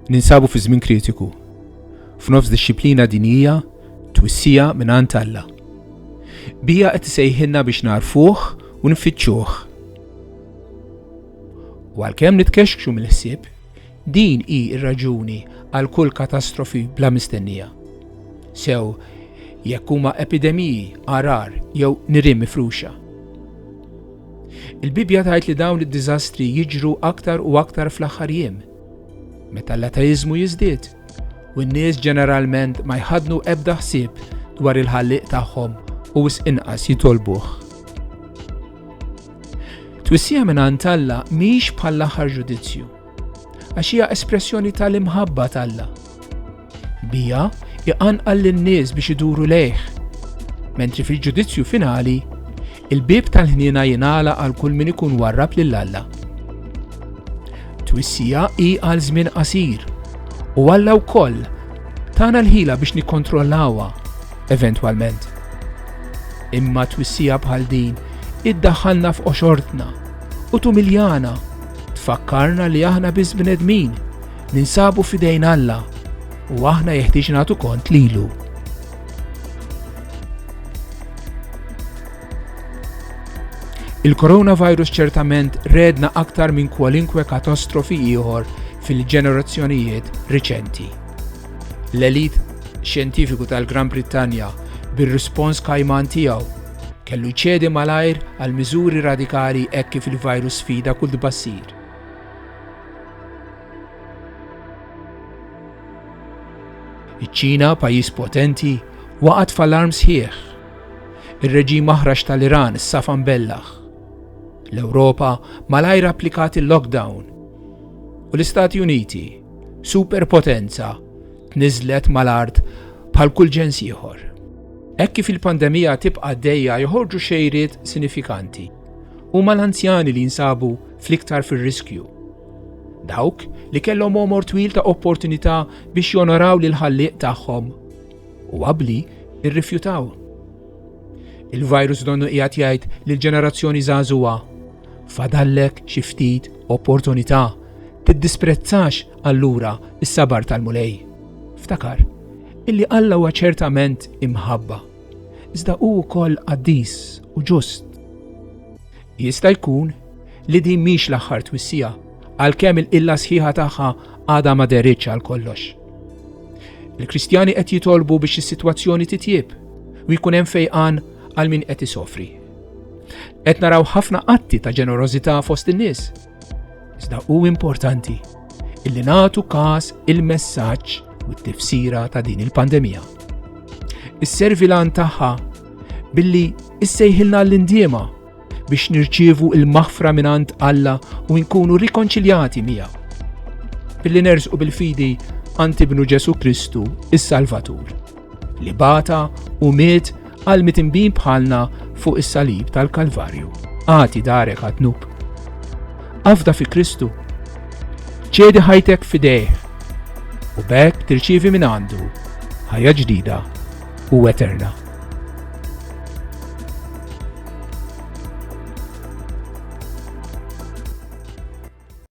Ninsabu fi żmien kritiku. F'nofs dixxiplina dinjija, twissija mingħand Alla. Bija qed isejħilna biex nagħrfuh u nfittxuh. U għalkemm nitkexkxu mill-ħsieb, din hi r-raġuni għal kull katastrofi bla mistennija. Sew jekk huma epidemiji, għarar jew nirien mifruxa. Il-Bibbja tgħid li dawn id-diżastri jiġru aktar u aktar fl-aħħar jiem, meta l-ateiżmu jiżdied u n-nies ġeneralment ma jħaddnu ebda ħsieb dwar il-Ħallieq tagħhom u wisq inqas jitolbuh. Twissija mingħand Alla mhix bħall-aħħar ġudizzju, għax hija espressjoni tal-imħabba t'Alla. Biha iqanqal lin-nies biex iduru lejh, mentri fil-ġudizzju finali, il-bieb tal-ħniena jingħalaq għal kull min ikun warrab lil Alla. Twissija hi għal żmien qasir u Alla wkoll tana l-ħila biex nikkontrollawha eventwalment. Imma twissija bħal din iddaħħalna f'qoxortna u tumiljana, tfakkarna li aħna biss bnedmin Ninsabu f'idejn Alla u aħna jeħtieġ nagħtu kont lilu. Il-coronavirus ċertament redna aktar minn kwalinkwe katastrofi ieħor fil-ġenerazzjonijiet riċenti. L-elit xjentifiku tal-Gran Brittanja bir-rispons kajman tiegħu kellu jċedi malajr għal miżuri radikali hekk kif il-virus sfida kull tbassir. Iċ-Ċina, pajjiż potenti, waqgħet f'allarm sħiħ. Ir-reġim aħrax tal-Iran safa mbellaħ. L-Ewropa malajr applikat il-lockdown. U l-Istati Uniti, superpotenza, tniżlet mal-art bħal kull ġens ieħor. Hekk kif il-pandemija tibqa' għaddejja joħorġu xejriet sinifikanti. Huma l-anzjani li jinsabu fl-iktar fir-riskju. Dawk li kellhom għomor twil ta' opportunità biex jonoraw lill-Ħallieq tagħhom u abbli rrifjutaw. Il-virus donnu qiegħed jgħid lill-ġenerazzjoni żagħżugħa, Fadallek xi ftit opportunità, tiddisprezzax allura s-sabar tal-Mulej. Ftakar illi Alla huwa ċertament imħabba, iżda hu wkoll qaddis u ġust. Jista' jkun li din mhix l-aħħar twissija, għalkemm il-qilla sħiħa tagħha għadha ma dehritx għal kollox. Il-Kristjani qed jitolbu biex is-sitwazzjoni titjieb u jkun hemm fejqan għal min qed isofri. Qed naraw ħafna atti ta' ġenerożità fost in-nies. Iżda hu importanti illi nagħtu każ il-messaġġ u t-tifsira ta' din il-pandemija. Isservi l-għan tagħha billi issejħilna l-indiema biex nirċievu il-maħfra mingħand Alla u nkunu rikonċiljati miegħu. Billi nersqu bil-fidi għand ibnu Ġesu Kristu, is-Salvatur, li bata u miet għal mitinbin bħalna fuq is-salib tal-Kalvarju. Agħti darek għad-dnub. Afda fi Kristu. Ċedi ħajtek f'idejh u b'hekk tirċievi minn għandu ħajja ġdida u eterna.